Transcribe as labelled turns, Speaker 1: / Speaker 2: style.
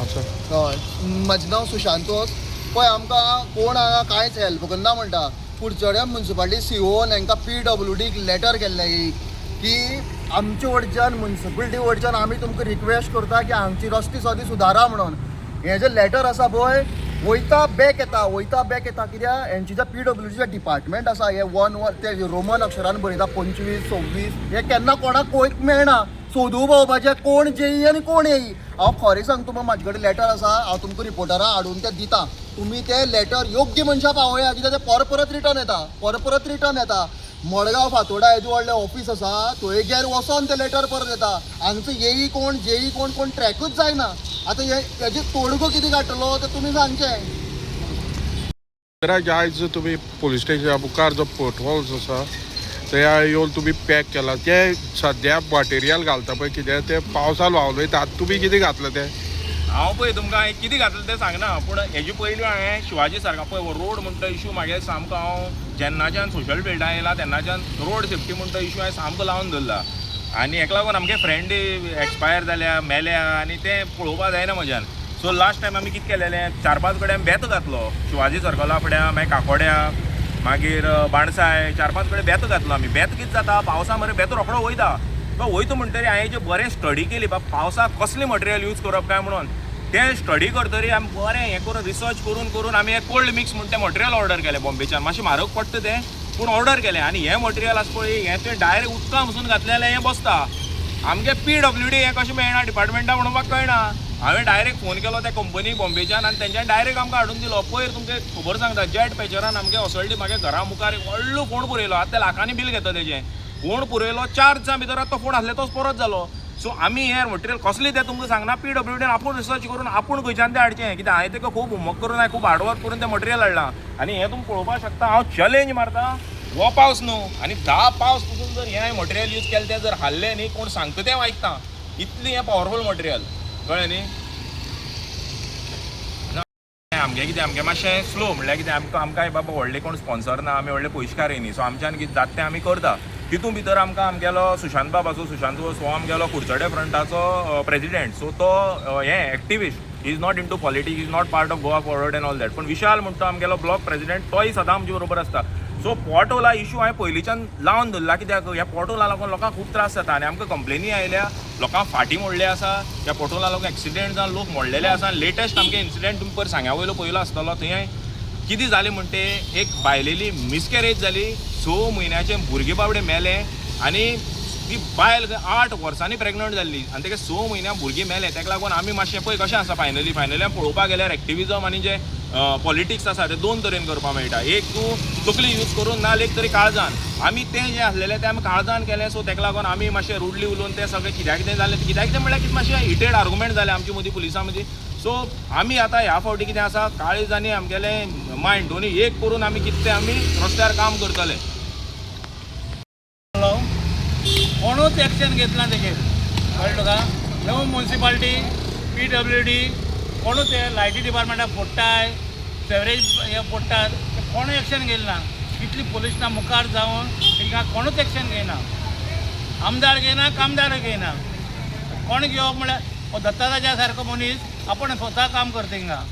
Speaker 1: अच्छा.
Speaker 2: हय, म्हजें नांव सुशांतोस. पळय, आमकां कोण हांगा कांयच हेल्प करना म्हणटा. कुडचड्या मुन्सिपालिटी सीओन हांकां पीडब्ल्यूडीक लेटर केल्लें एक की आमचे वटच्यान, मुन्सिपालिटी वटच्यान आमी तुमकां रिक्वेस्ट करता की हांगची रस्ते सदी सुदारा म्हणून. हें जें लेटर आसा पळय, वयता बॅक येता, वयता बॅक येता. कित्याक हेंची जे पीडब्ल्यूडीचे डिपार्टमेंट आसा, हे वन वन ते रोमन अक्षरान बरयता, 25 26, हे केन्ना कोणाक कोयक मेळना. सोदू भोंवपाचें कोण जेई आनी कोण येई. हांव खरें सांगता तुमकां, म्हाजे कडेन लेटर आसा. हांव तुमकां रिपोर्टरा हाडून तें दिता. तुमी तें लेटर योग्य मनशा पावया, कित्याक तें परत परत रिटर्न येता, परत परत रिटर्न येता. मडगांव फातोडा येदें व्हडलें ऑफीस आसा, थंय गेर वचोन तें लेटर परत येता. हांगचो येई कोण, जेई कोण, कोण ट्रॅकूच जायना. आतां हे हेजे तोडगो कितें काडटलो तें तुमी सांगचें.
Speaker 1: तर आयज तुमी पोलीस स्टेशना मुखार जो पोटहोल्स आसा ते येवन तुमी पॅक केला. ते सद्या मटेरियल घालता पळय कितें ते पावसान व्हांवन वयता. आतां तुमी कितें घातलें तें?
Speaker 3: हांव पळय तुमकां हांवें कितें घातलें तें सांगना, पूण हेजे पयलीं हांवें शिवाजी सारका पळय हो रोड म्हणटा इशू मागे सामको. हांव जेन्नाच्यान सोशल फिल्डान येयला तेन्नाच्यान रोड सेफ्टी म्हणटा इशू हांवें सामको लावन दवरला आनी हेका लागून आमगे फ्रेंड एक्सपायर जाल्या, मेल्या आनी तें पळोवपा जायना म्हज्यान. सो लास्ट टायम आमी कितें केलेलें, चार पांच कडेन आमी बेत घातलो. शिवाजी सर्कला फुड्या, मागीर काकोड्या, मागीर बाणसाय, चार पांच कडेन बेत घातलो आमी. बेत कितें जाता, पावसा मरे बेत रोखडो वयता. तो वयता म्हणटरी हांवें जें बरें स्टडी केली, बाबा पावसाक कसलें मटेरियल यूज करप काय म्हणून, तें स्टडी करतरी आमी बरें हें करून, रिसर्च करून करून आमी हें कोल्ड मिक्स म्हण तें मटेरियल ऑर्डर केलें बॉम्बेच्यान. मातशें म्हारग पडटा तें, पूण ऑर्डर केलें. आनी हें मटेरियल आसा पळय, हें तुवें डायरेक्ट उदकां पसून घातलें जाल्यार हें बसता. आमगे पीडब्ल्यूडी हें कशें मेळना डिपार्टमेंटा म्हणून म्हाका कळना. हांवें डायरेक्ट फोन केलो त्या कंपनीक बॉम्बेच्यान आनी तेंच्यानी डायरेक्ट आमकां हाडून दिलो. पयर तुमकां खबर सांगता, जेट पॅचरान आमगे असोल्डी म्हागे घरा मुखार एक व्हडलो फोण पुरयलो. आतां ते लाखांनी बील घेता तेजें. फोण पुरयलो, 4 दिसां भितर आतां तो फोण आसले तोच परत जालो. सो आमी हें मटेरियल कसलें तें तुमकां सांगना. पीडब्ल्यूडीन आपूण रिसर्च करून आपूण खंयच्यान तें हाडचें. कित्याक हांवें तेका खूब होमवर्क करून, हांवें खूब हार्डवर्क करून तें मटेरियल हाडलां. आनी हें तुमी पळोवपाक शकता. हांव चॅलेंज मारता, हो पावस न्हू आनी 10 पावस पसून जर हें मटेरियल यूज केलें, तें जर हाडलें न्ही, कोण सांगता तें आयकता. इतलें हें पावरफूल मटेरियल, कळ्ळें न्ही? ना, आमगें कितें, आमगें मातशें स्लो. म्हणल्यार कितें, आमकां बाबा व्हडले कोण स्पॉन्सर ना, आमी व्हडले पयशेकारय न्ही. सो आमच्यान कितें जाता तें आमी करता. तितून भितर आमकां आमगेलो सुशांत बाब आसो, सुशांत हो आमगेलो कुडचडे फ्रंटाचो प्रेजिडेंट. सो तो हें activist, he is not into politics, is not part of Goa Forward and all that. पूण विशाल म्हणटा आमगेलो ब्लॉक प्रेजिडेंट, तोय सदां आमचे बरोबर आसता. सो पोटहोला इशू हांवें पयलींच्यान लावन दवरला, कित्याक ह्या पोटहोला लागून लोकांक खूब त्रास जाता आनी आमकां कंप्लेनी आयल्या, लोकांक फाटी मोडले आसा ह्या पोटहोला लागून, एक्सिडेंट जावन लोक मोडलेले आसा. लेटेस्ट आमगे इन्सिडेंट तुमी पयर सांग्या वयलो पयलो आसतलो. थंय कितें जालें म्हणटे, एक बायलेली मिसकॅरेज जाली, 6 म्हयन्याचें भुरगें बाबडें मेलें आनी ती बायल 8 वर्सांनी प्रेग्नंट जाल्ली आनी तेका 6 म्हयन्या भुरगीं मेलें. ताका लागून आमी मातशें पळय कशें आसा, फायनली फायनली आमी पळोवपाक गेल्यार एक्टिविजम आनी जे पॉलिटिक्स आसा ते दोन तरेन करपाक मेळटा. एक तूं तकली यूज करून, ना एक तरी काळजान. आमी तें जें आसलेलें तें आमी काळजान केलें. सो ताका लागून आमी मातशें रुडली उलोवन तें सगळें कित्याक कितें जालें, कित्याक कितें म्हणल्यार कितें, मातशें हिटेड आर्गुमेंट जालें आमचे मदीं, पुलिसां मदीं. सो आमी आतां ह्या फावटी कितें आसा, काळीज आनी आमगेलें मायंड दोनी एक करून आमी कितें तें आमी रस्त्यार काम करतले.
Speaker 4: कोणूच एक्शन घेतला तेजेर, कळ्ळें तुका? न्हू मुन्सिपाल्टी, पीडब्ल्यूडी, कोणूच हे लायटी डिपार्टमेंटाक फोडटाय, सेवरेज हे फोडटात, ते कोणूय एक्शन घेयला ना. इतली पोलिशना मुखार जावन तांकां कोणूच एक्शन घेयना. आमदार घेयना, कामदार घेयना. कोण घेवप म्हळ्यार हो दत्ताराजा सारको मनीस आपण स्वता काम करता हिंगा.